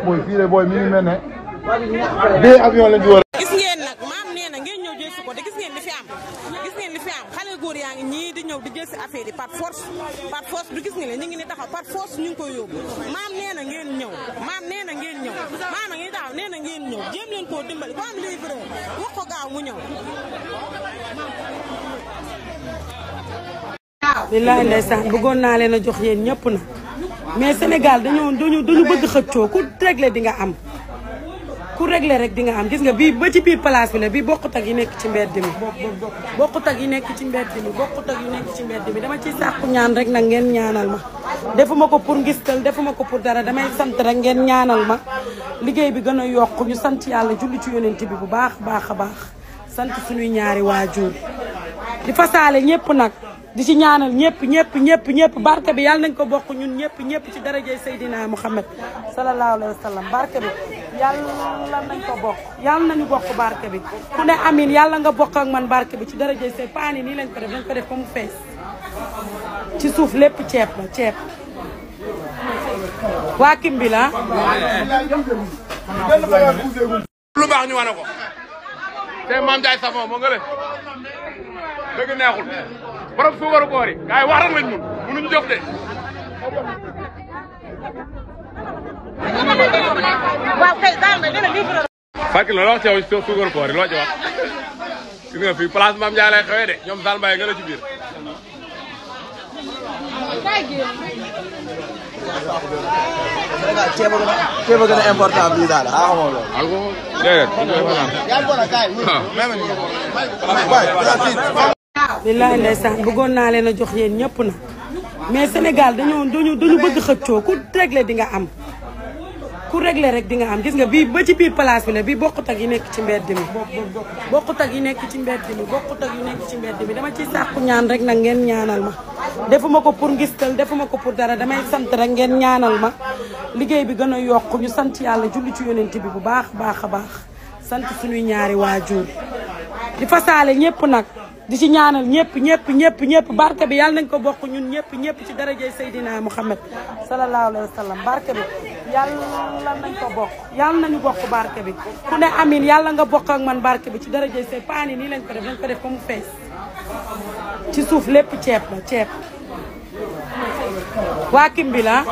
mooy fii de booy mi ngi mel ne deux avions lañ ci war gis ngeen nag maam nee na ngeen ñëw jël si ko de gis ngeen li fi am xale góor yaa ngi ñii di ñëw di jël si affaire yi par force du gis nga ne ñu ngi ni taxaw par force ñu ngi koy yóbbu maam nee na ngeen ñëw maam nee na ngeen ñëw maam a ngi taxaw nee na ngeen ñëw jéem leen koo dimbali ko am livreur wax ko gaaw mu ñëw. billaay ndeysaan bëggoon naa leen a jox yéen ñëpp na mais Sénégal dañu bëgg xëccoo ku réglé di nga am ku réglé rek di nga am gis nga bii ba ci biir place bi la bii bokkut ak yi nekk ci mbedd mi bokkut ak yi nekk ci mbedd mi dama ciy sàkku ñaan rek nag ngeen ñaanal ma defuma ko pour ngistal defuma ko pour dara damay sant rek ngeen ñaanal ma liggéey bi gën a yokk ñu sant yàlla julli ci yonent bi bu baax a baax sant suñuy ñaari waajur di fasaale ñëpp nag di ci ñaanal ñëpp barke bi yàlla nañ ko bokk ñun ñëpp ci darajay Seydina Muhammad sallallahu alayhi wa sallam barke bi yàlla nañ ko bokk yàlla nañu bokk barke bi ku ne amin yàlla nga bokk ak man barke bi ci darajay Sey paani nii lañ ko def ba mu fees ci suuf lépp ceeb waa Kimbi la lu baax ñu wane ko te Mame Ndiaye Savon moo nga le dëgg neexul borom suukaru koor yi gars yi wax rek lañ mun mënuñu jëf de waaw kay daal na dina livreur. Fatou la wax ci yow suukaru koor yi loo ci wax gis nga fii place Mame Ndiaye lay xewee de ñoom Sall Mbaye nga la ci biir ceeb a gën a important bii daal ah xamoo loolu. alko déedéet billaay ndeysaan bëggoon naa leen a jox yéen ñëpp na mais Sénégal dañu bëgg xëccoo ku réglé di nga am ku réglé rek di nga am gis nga bii ba ci biir place bi la bii bokkut ak yi nekk ci mbedd mi dama ciy sàkku ñaan rek nag ngeen ñaanal ma defuma ko pour ngistal defuma ko pour dara damay sant rek ngeen ñaanal ma liggéey bi gën a yokk ñu sant yàlla julli ci yonent bi bu baax a baax sant suñuy ñaari waajur di fasaale ñëpp nag di ci ñaanal ñëpp barke bi yàlla nañ ko bokk ñun ñëpp ci darajay Seydina Muhammad sallallahu alayhi wa sallam barke bi yàlla nañ ko bokk yàlla nañu bokk barke bi ku ne amin yàlla nga bokk ak man barke bi ci darajay Sey paani nii lañ ko def ba mu fees ci suuf lépp ceeb waa Kimbi la